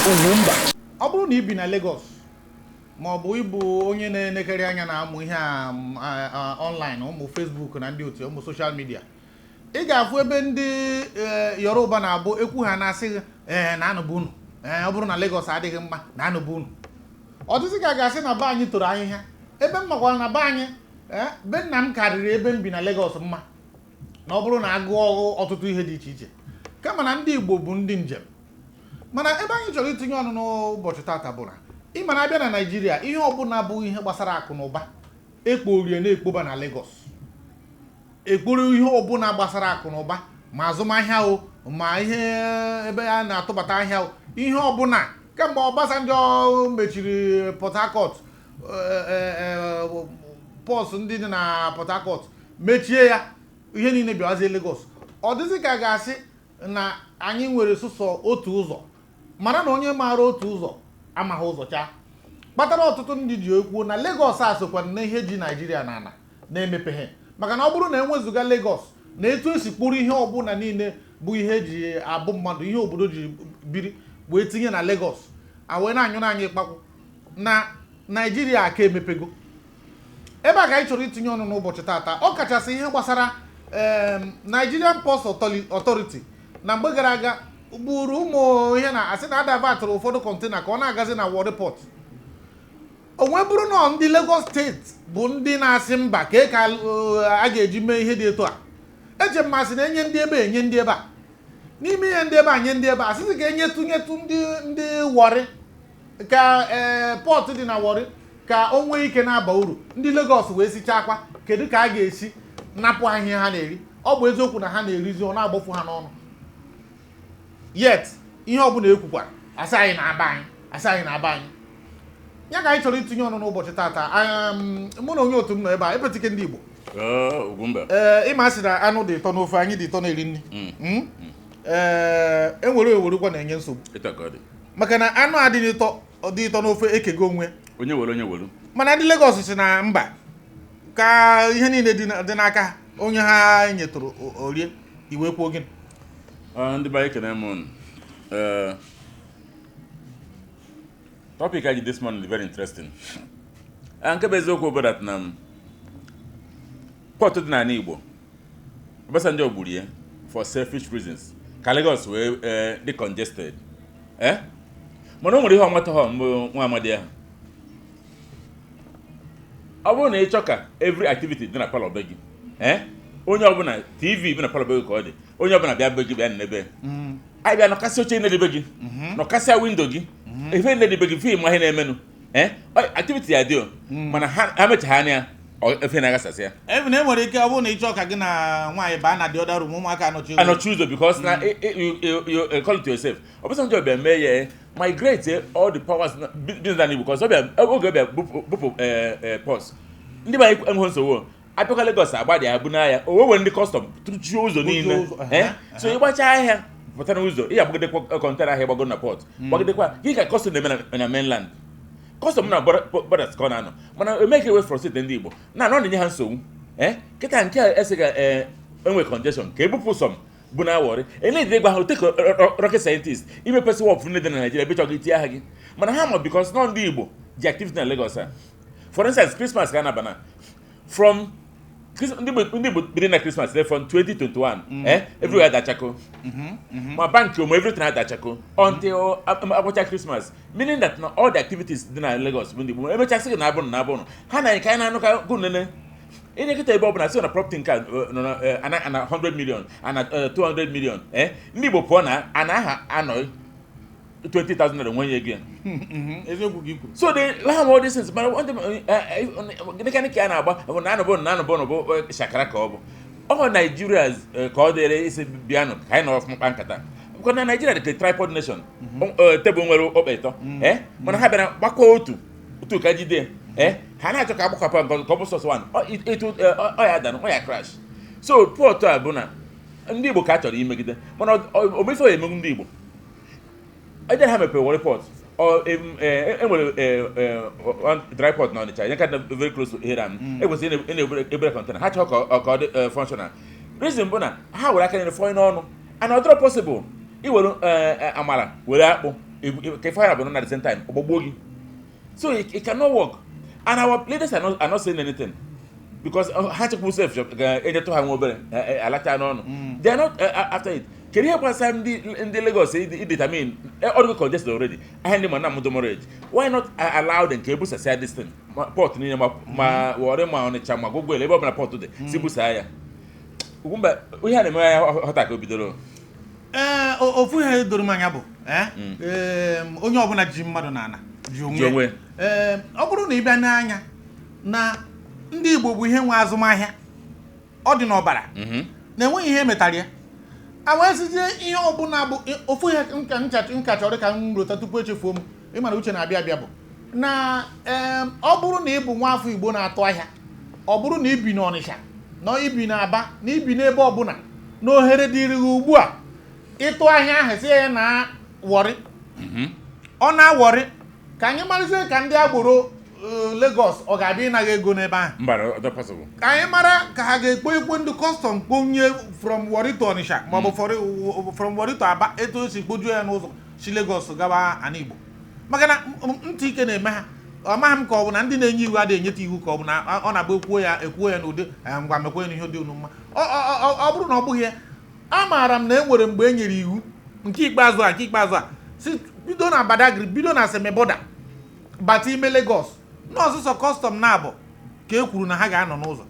Ugwumba. Ọ bụrụ na ị bi na Lagos, ma ọ bụ ịbụ onye na-elekere anya na-amụ ihe a online, ụmụ Facebook na ndị otu ụmụ social media, ị ga-afụ ebe ndị Yoruba na-abụ ekwu ha na-asị ee na anụbụ unu, ee, ọ bụrụ na Lagos adịghị mma na anụbụ unu. Ọ dịzị ka a ga-asị na be anyị toro ahịhịa. Ebe m makwara na be anyị, be nna m karịrị ebe m bi na Lagos mma, na ọ bụrụ na agụọ ọtụtụ ihe dị iche iche, kama na ndị Igbo bụ ndị njem. Mana ebe anyị chọrọ itinye ọnụ n'ụbọchị tata bụ na ịma na abịa na Naịjirịa, ihe ọbụla bụ ihe gbasara akụ na ụba ekporie na-ekpoba na Lagos. Ekporo ihe ọbụla gbasara akụ na ụba, ma azụmahịa o, ma ihe ebe a na-atụbata ahịa o, ihe ọbụla. Kemgbe Obasanjo mechiri Port Harcourt, port ndị dị na Port Harcourt, mechie ya, ihe niile bịawazie Lagos. Ọ dịzị ka a ga-asị na anyị nwere sụsọ otu ụzọ, mara na onye maara otu ụzọ amaghị ụzọ chaa, kpatara ọtụtụ ndị ji ekwuo na Lagos a sokwa na ihe ji Naijiria na ala na-emepeghe, maka na ọ bụrụ na enwezuga Lagos na etu esi kpụrụ ihe ọbụla niile bụ ihe eji abụ mmadụ, ihe obodo ji biri, wee tinye na Lagos, a wee na-anyụrụ anyị ịkpakwụ na Naijiria aka emepego. Ebe a ka anyị chọrọ itinye ọnụ n'ụbọchị tata, ọ kachasị ihe gbasara Nigerian Ports Authority. Na mgbe gara aga buru ụmụ ihe na asị na adabatụrụ ụfọdụ container ka ọ na-agazi na Warri Port. O nwee bụrụ na ndị Lagos Steeti bụ ndị na-asị mba, ka a ga-eji mee ihe dị etu a. Eche m masị na enye ndị ebe, enye ndị ebe a n'ime ihe ndị ebe a, nye ndị ebe a, asịsị ka enyetụ nyetụ ndị Warri, ka ee port dị na Warri ka o nwee ike na-aba uru. Ndị Lagos wee sichakwa, kedu ka a ga-esi napụ ha ihe ha na-eri? Ọ bụ eziokwu na ha na-erizi, ọ na-agbọfu ha n'ọnụ. Yet ihe ọbụla ekwukwara, asị anyị na-aba anyị, asị anyị na-aba anyị. Ya ka anyị chọrọ itinye ọnụ n'ụbọchị tata. Mụ na onye otu m nọ ebe a, epetike ndị Igbo. Ugwumba. Ee, ịma asị na anụ dị ụtọ n'ofe, anyị dị ụtọ na-eri nri. Ee, enwere ewerukwa na-enye nsogbu. Ịta ka ọ dị. Maka na anụ adịghị ụtọ, ọ dị ụtọ n'ofe, ekego onwe. Onye were, onye were. Mana ndị Lagos si na mba, ka ihe niile dị n'aka ha, onye ha nyetụrụ orie iwe kwuo gịnị? Ah, ndị be anyị, ekene m unu. Topic anyị this morning is very interesting. Ah, nke bụ eziokwu bụ that na port dị n'ala Igbo, Obasanjo gburu ya for selfish reasons ka Lagos wee dị congested. Mana o nwere ihe ọmata ha mbụ nwa amadi ahụ. Ọ bụrụ na ị chọ ka every activity dị na parlour be gị, onye ọbụla TV bi na parlour be gị ka ọ dị, onye ọbụla bịa be gị, bịa n'ebe anyị bịa nọkasị oche na-edebe gị, nọkasịa window gị, ife na-edebe gị, film ahụ na-emenụ, activity ya dị o. Mana ha mechagha anya, efe na-aghasasị ya. Even e nwere ike ọ bụrụ na ị chọọ ka gị na nwaanyị baa na the other room, ụmụaka anọchi ụzọ. Anọchi ụzọ, because na you call it yourself. Obasanjo bịa mee ya migrate all the powers business na Igbo, because ọ bịa oge ọ bịa bupụ ports, ndị be anyị enweghị nsogbu. Abịakwa Lagos, agbadị ya bụ n'ahịa o wee ndị custom tụchie ụzọ niile. Ụzọ. So ịgbacha ahịa pụta n'ụzọ, ị ga-agbagidekwa container ahịa gbago na port, gbagidekwa gị ka custom na-eme na mainland. Custom na borders ka ọ na-anọ, mana eme ka ewe frustrate ndị Igbo na anọ na-enye ha nsogbu. Kịta nke a esi ka enwe congestion ka ebupụ some bụ na Warri enedide gwa ha take rocket scientist imepesị wharf ndị dị na Nigeria ebe chọgị itinye aha gị, mana ha ma because nọ ndị Igbo ji activity na Lagos a. For instance, Christmas ka a na-aba na from ndị Igbo bido na Christmas from 2021, everywhere adachako, ma bank ma everything adachako until agbacha Christmas, meaning that na all the activities dị na Lagos bụ ndị Igbo. Emechasị gị na abụnụ na abụnụ ha na nke anyị na-anụ ka gụ nene ịnye kịta, ebe ọ bụla sị na property nke a nọ na ana 100 million, ana 200 million, ndị Igbo pụọ na ana aha anọ 20,000 naira nwenye ego ya. Eziokwu gị kwuru. So they have all these things, mana ndị gịnị ka a na-agba bụ na anụbụ na anụbụ na bụ shakara ka ọ bụ ọ Naijiria ka ọ dịrị isi bịanụ ka anyị nọrọ ọfụma kpa nkata, because na Naijiria dị ka tripod nation, tebụl nwere okpa ịtọ, mana ha bịara gbakọ otu otu ka jide, ha na-achọ ka agbakọpụ nke ka ọ bụ sọsọ one. Etu ọ ya dara, ọ ya crash. So port a bụ na ndị Igbo ka a chọrọ imegide, mana omefe ya emegbu ndị Igbo. Ede ha mepere Warri Port, ọ enwere one dry port na Ọnịcha ya ka dị very close to here. Am ekwesịrị ị na-ebere ebere container ha chọrọ ka ọ dị functional. Reason bụ na ha were aka nyere fọnye n'ọnụ, and ọ dịrọ possible iwere amala were akpụ. Ka ife bụ nọ na the same time, ọgbọgbuo gị. So it cannot work, and our leaders are not saying anything because ha chekwa sef ga-enyetụ ha nwa obere alacha n'ọnụ. They are not after it. Kedu ihe gbasara ndị Lagos i determine ọdụgo congested already, ahịa ndị ma na demurrage? Why not allow them ka ebusasịa this thing, port niile, ma Warri, ma Ọnịcha, ma Gwogwel, ebe ọbụla port dị, si busaa ya? Ugwumba, ihe a na-eme ya họta ka o bidoro. Ee, ofu ihe doro m anya bụ onye ọbụla ji mmadụ n'ala ji Ji onwe. onwe. Ee, ọ bụrụ na ị bịa n'anya na ndị Igbo bụ ihe nwe azụmahịa, ọ dị n'ọbara na enweghị ihe emetara ya, a wee sizie ihe ọbụla bụ ofu ihe nka ncha nka chọrọ ka m rota tupu echefuo m. Ịmara uche na-abịa abịa bụ na ọ bụrụ na ị bụ nwa afọ Igbo na-atụ ahịa, ọ bụrụ na ị bi n'Ọnịsha, na ibi n'Aba, na ibi n'ebe ọbụla na ohere dịrị gị ugbu a ịtụ ahịa ahụ, si ya na Warri, ọ na-aWarri, ka anyị marazie ka ndị agboro Lagos ọ ga-abịa ịnaghị ego n'ebe ahụ. Mba, ọ dị possible. Ka anyị mara ka ha ga-ekpo ekpo ndị custom kponye from Warri to Onitsha, maọbụ from Warri to Aba, etu o si kpojuo ya n'ụzọ si Lagos gawa ana Igbo, maka na ntị ike na-eme ha. Ọ maghị m ka ọ bụ na ndị na-enye iwu adịghị enyeta iwu, ka ọ bụ na ọ na-agba ekwuo ya ekwuo ya n'ụdị ngwa mekwe na ihe dị unu mma. Ọ bụrụ na ọ bụghị ya, amaara m na e nwere mgbe e nyere iwu nke ikpeazụ a si bido na Badagry, bido na Seme border bata ime Lagos, n'ọsụsọ custom na-abụ ka e kwuru na ha ga-anọ n'ụzọ.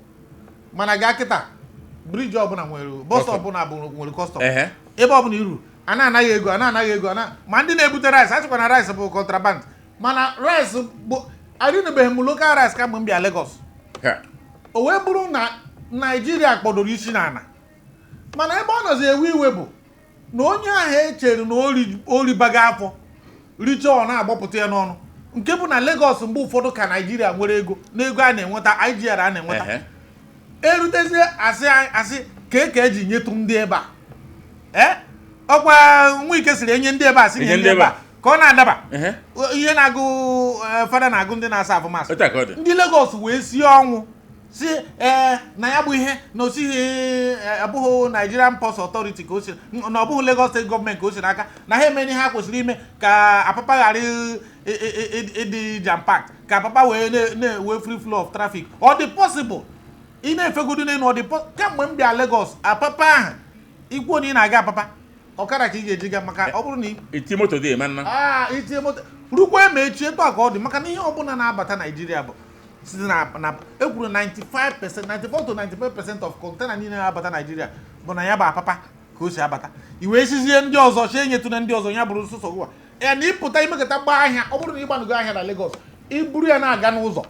Mana gaa kịta, bridge ọbụla nwere bọs Custom. ọbụla bụ nwere custom. Ebe ọbụla iru, a na-anaghị ego, a na-anaghị ego, ma ndị na-ebute rice, a sịkwa na rice bụ contraband, mana rice bụ arịnụbeghị m local rice kamgbe m bịa Lagos. O wee bụrụ na Naijiria kpọdoro isi n'ala, mana ebe ọ nọzi ewe iwe bụ na onye ahụ echere na o ribago afọ richaa, ọ na-agbapụta ya n'ọnụ, nke bụ na Lagos mgbe ụfọdụ ka Naijiria nwere ego n'ego a na-enweta, IGR a na-enweta, erutezie asị asị ka eji nyetụ ndị ebe a. Ee, ọkwa Nwike siri enye ndị ebe a, sị nye Enye ndị ndị ebe ebe a ka ọ na-adaba. Ihe na-agụ fada na-agụ ndị na-asa afụ masị. Otu a ka ọ dị. Ndị Lagos wee sie ọnwụ si ee na ya bụ ihe na osighi abụghị Nigerian Ports Authority ka o si, na ọ bụghị Lagos State gọọmenti ka o si n'aka, na ha emere ihe ha kwesịrị ime ka Apapa ghara ịdị jam packed, ka Apapa wee na-enwe free flow of traffic. Ọ dị possible ị na-efegodu n'elu? Ọ dị kemgbe m bịa Lagos, Apapa ahụ ikwuo na ị na-aga Apapa, ọkada ka ị ga-eji ga, maka ọ bụrụ na ị Iti moto dị eme nna. Aa, itinye moto rukwa ma echi, etu a ka ọ dị, maka na ihe ọbụla na-abata Naijiria bụ site na ekwuru 95%, 94 to 95% of container niile na-abata Naijiria bụ na ya bụ Apapa ka o si abata. I wee sizie ndị ọzọ chie enyetụna ndị ọzọ, ya bụrụ sụsọ gụwa ya na ịpụta imekọta gbaa ahịa. Ọ bụrụ na ịgbanugo ahịa na Lagos, iburu ya na-aga n'ụzọ,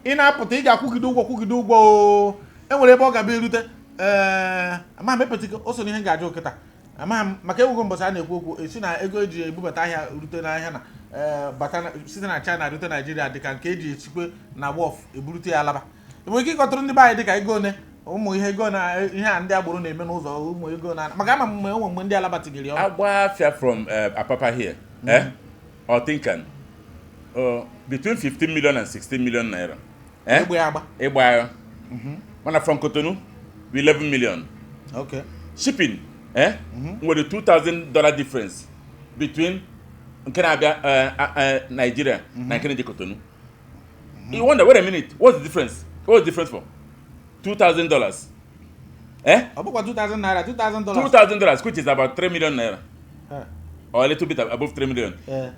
ị na-apụta, ị ga-akwụgide ụgwọ, kwụgide ụgwọ o enwere ebe ọ ga-abịa erute. Ee, amaghị m epetike o so n'ihe m ga-ajụ kịta. Amaghị m maka enwego mbọchị a na-ekwu okwu esi na ego eji ebubata ahịa rute n'ahịa na ee, bata site na China rute Naijiria dịka nke eji esikwe na wharf eburute ya alaba. Enwere ike ịkọtụrụ ndị be anyị dịka ego one ụmụ ihe ego na ihe a ndị agboro na-eme n'ụzọ, ụmụ ego na, maka ama m mgbe enwe mgbe ndị alaba tinyere ya ọnụ. Agba afịa from Apapa here, or Tincan, between 15 million and 16 million naira. Egbe agba. Ịgba ya. Mana from Cotonou, 11 million. Shipping, nwere $2,000 difference between nke na-abịa Nigeria na nke na-eje Cotonou. You wonder, wait a minute, what's the difference? What's the difference for? $2,000. Eh? Ọ bụkwa 2000 naira, $2000. $2,000, which is about 3 million naira. Or a little bit above 3 million.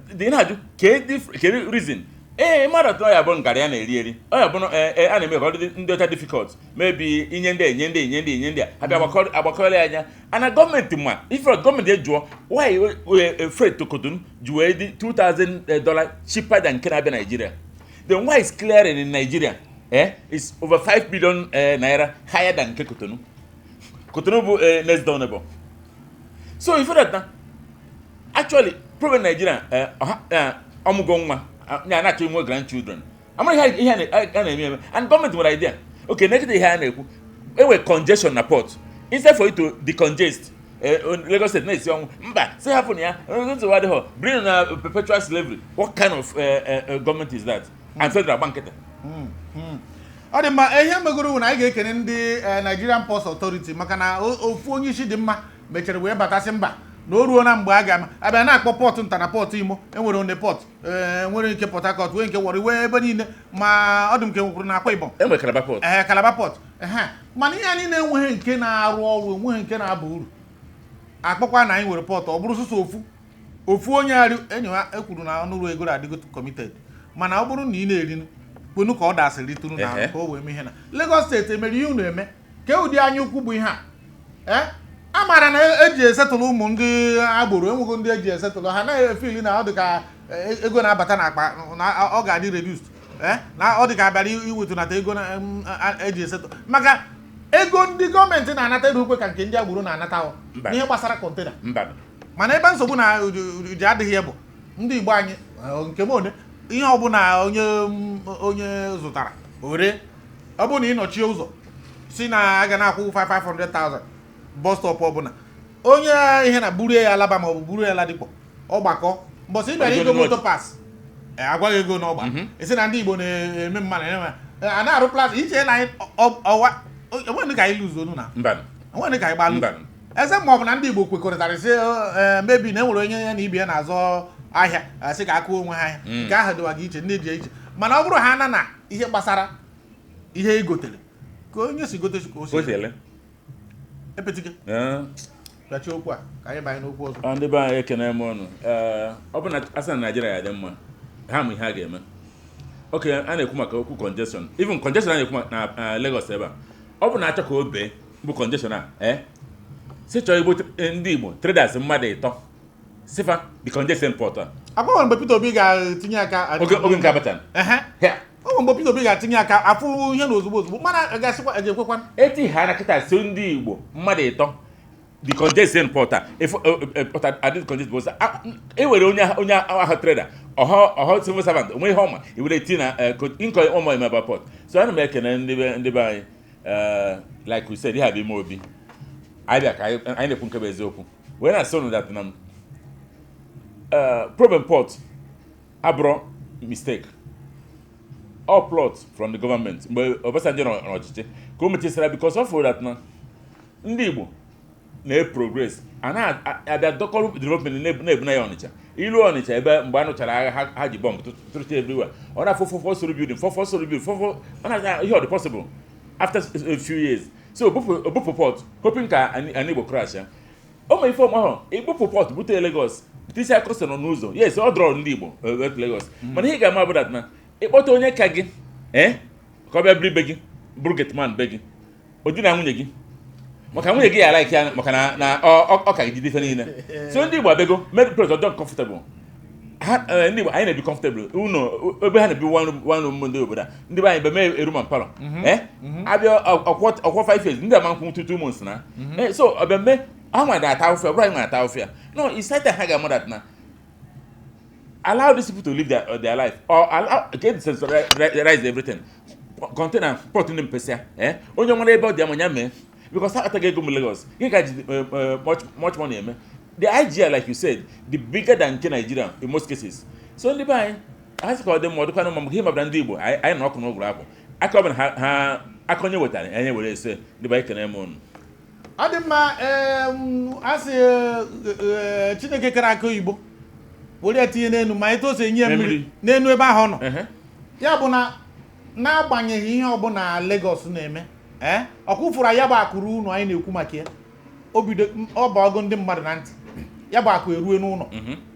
The na-ajụ kedu reason? Ee, mmadụ atọ ya bụ ngarị a na-eri eri, ọ ya bụ na a na-eme ka ọ dị ndị ọcha difficult, maybe inye ndị a, enye ndị enye ndị enye ndị a abịa agbakọrọ ya anya ana gọọmenti. Ma ife gọọmenti ejụọ, why freight to Cotonou ji wee dị $2,000 cheaper than nke na-abịa Nigeria? Then why is clearing in Nigeria is over 5 billion naira higher than nke Cotonou? Cotonou bụ next door neighbor. So ife that na actually problem Nigeria, ọha ọmụgwọ nwa ya na-achọ inwe grandchildren, amara ihe a na-eme eme, and gọọmenti nwere idea. Okay, negide ihe a na-ekwu, enwe congestion na port. Instead for you to decongest, Lagos State na-esi ọnwụ mba, si hapụ na ya, nsogbu adịghọ, bring na perpetual slavery. What kind of government is that? And federal agba nkịtị. Ọ dị mma. Ihe megoro bụ na anyị ga-ekene ndị Nigerian Ports Authority, maka na ofu onye isi dị mma mechara wee batasị mba. Na o ruo na mgbe a ga-ama abịa na-akpọ port nta na port Imo, enwere Onne port, ee, nwere nke Port Harcourt, nwee nke Warri, nwee ebe niile, ma ọ dị m nke nwekwuru na Akwa Ibom. Enwere Calabar port. Ee, Calabar port. Ehe, mana ihe anyị na-enweghị nke na-arụ ọrụ, enweghị nke na-aba uru. Akpọkwa na anyị nwere port, ọ bụrụ sụsọ ofu ofu onye arị enyi ha ekwuru na ọnụrụ ego adịgo committed, mana ọ bụrụ na ị na-eri kwenu ka ọ dasịrị tụrụ na ka o wee mee ihe na Lagos State emere ihe unu eme ka ụdị anya ukwu bụ ihe a. Ee, a maara na eji esetụlụ ụmụ ndị agboro, enweghị ndị eji esetụlụ ha anaghị efili na ọ dị ka ego na-abata n'akpa na ọ ga-adị reduced, ee, na ọ dị ka abịara iwetunata ego eji esetụ, maka ego ndị gọọmenti na-anata erukwe ka nke ndị agboro na-anata ahụ Mba. n'ihe gbasara container. Mba. Mana ebe nsogbu na ji adịghị ya bụ ndị Igbo anyị, nke m one ihe ọbụla onye zụtara ore, ọ bụrụ na ị nọchie ụzọ si na a ga na-akwụ 500,000 bus stop ọbụla, onye ihe na burie ya Alaba ma ọ bụ burie ya Ladipo, ọgbakọ mbọsị ị bịara Ego igo n'ọchị. Moto pass agwaghị ego n'ọgba esi na ndị Igbo na-eme mma na eme a na-arụ plaza iche na anyị ọwa enweghị ka anyị luzonu na Mba. enweghị ka anyị gbalụ Mba. eze, ma ọ bụ na ndị Igbo kwekọrịtara sị mebi na enwere onye ya na ibe ya na-azọ ahịa, asị ka akụọ onwe ha ahịa, nke ahụ dịwa gị iche, ndị ji iche. Mana ọ bụrụ ha na na ihe gbasara ihe e gotere, ka onye si gote ka o o si si ele. Epetike. Ee. Pịachie okwu a ka anyị banye n'okwu ọzọ. Ọ, ndị be anyị, ekene m ọnụ. Ee, ọ bụ na asị na Naijiria ya dị mma, ha ma ihe a ga-eme. Oke a na-ekwu maka okwu congestion, even congestion a na-ekwu na Lagos ebe a, ọ bụ na achọ ka o bee bụ congestion a, ee, si chọọ Igbo, ndị Igbo traders mmadụ ịtọ sifa the congestion port a. Agbanwe mgbe Peter Obi ga-etinye aka. Oge nke Abacha. Ehe. Ha. Ọ bụ mgbe Peter Obi ga-etinye aka afụ ihe na ozugbo ozugbo, mana a ga-asịkwa a ga-ekwekwa. Eti ha na kịta si ndị Igbo mmadụ ịtọ the congestion port a, if port adị congestion port a, e were onye ahụ trader ọha ọha civil servant onwe ihe ọma iwere eti na nkọ ọma eme about port. So ana m ekene ndị be anyị. Like we said, ihe a bụ ime obi anyị bịa ka anyị na-ekwu nke bụ eziokwu wee na-asị unu that na problem port abụrụ mistake all plot from the government mgbe Obasanjo nọ n'ọchịchị ka o mechisara, because of that na ndị Igbo na-progress a na-abịa dọkọrọ development na-ebuna ya Ọnịcha ilu Ọnịcha ebe mgbe a nụchara agha ha ji bọmbụ tụrụcha everywhere. Ọ na-afụ four story building, four story building, four four, ọ na ihe ọ dị possible after a few years. So obupụ port hoping ka anyị Igbo crash ya o ma ife ọma ahụ ibupụ port bute Lagos tisi akọsọ nọ n'ụzọ. Yes, ọ dọrọ ndị Igbo wet Lagos, mana ihe ị ga-ama bụ that na ịkpọta onye ka gị, ee, ka ọ bịa biri be gị, bụrụ gateman be gị, o dina nwunye gị, maka nwunye gị ya like ya, maka na ọ ka gị jide ife niile. So ndị Igbo abịago made place ọ comfortable ha. Ndị Igbo anyị na-ebi comfortable ụlọ ebe ha na-ebi one room, one room. Ndị obodo a, ndị be anyị be mee a room and parlour, eh, abịa ọkwọ 5 years, ndị ama nkwụ 2 months na. So ọbịa mee ha nwa na-ata ahụfịa, ọ bụrụ anyị nwa na-ata ahụfịa. No, it's time ha ga-ama that na allow these people to live their life or allow get decentralize everything, container port ndị mpesịa, eh, onye nwere ebe ọ dị ama ya mee, because ha ataghị ego m Lagos gị ka ji much much money eme the IGR, like you said, the bigger than nke Nigeria in most cases. So ndị be anyị, ha sị ka ọ dị mma, ọ dịkwa mma, maka ihe mabara ndị Igbo anyị nọ ọkụ n'ụgwụrụ apụ aka ọ bụla ha aka onye wetara anyị were ese. Ndị be anyị, kene m unu. Ọ dị mma. A sị Chineke kere aka oyibo were ya tinye n'elu ma etu o si enye ya mmiri mmiri. N'elu ebe ahụ ọ nọ. Ya bụ na n'agbanyeghị ihe ọbụla Lagos na-eme, ee, ọkwụfụrụ ya bụ akụrụ unu anyị na-ekwu maka ya, o bido ọ bụ ọgụ ndị mmadụ na ntị, ya bụ akụ erue n'ụlọ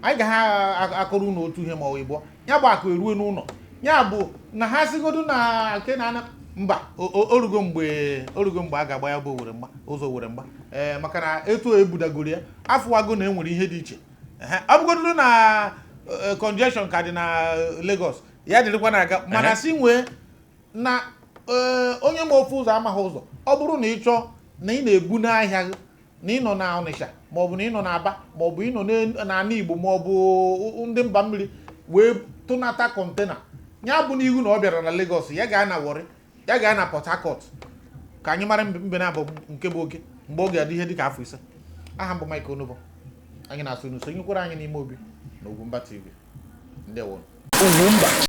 anyị ga ha akụrụ unu otu ihe ma ọ bụ ịbụọ, ya bụ akụ erue n'ụlọ. Ya bụ na ha sigodu na nke na mba orugo mgbe a ga-agba ya bụ owere mgba ụzọ owere mgba, ee, maka na etu ebudagoro ya afụwago na enwere ihe dị iche. Ehe, ọ bụgodu na congestion ka dị na Lagos ya dịrịkwa na-aga, mana si nwee na onye ma ofu ụzọ amaghị ụzọ. Ọ bụrụ na ị chọọ na ị na-ebu n'ahịa gị na ị nọ na Ọnịsha maọbụ na ị nọ n'Aba maọbụ ị nọ n'ala Igbo maọbụ ndị mba mmiri wee tụnata container, ya bụ n'ihu na ọ bịara na Lagos, ya gaa na Warri, ya gaa na Port Harcourt, ka anyị mara mbe na-abụ nke bụ oke mgbe ọ ga-adị ihe dịka afọ 5. Aha m bụ Mike Onobo. Anyị na-asụ unu sonyekwara anyị n'ime obi na Ugwumba TV. Ndewo. Ugwumba.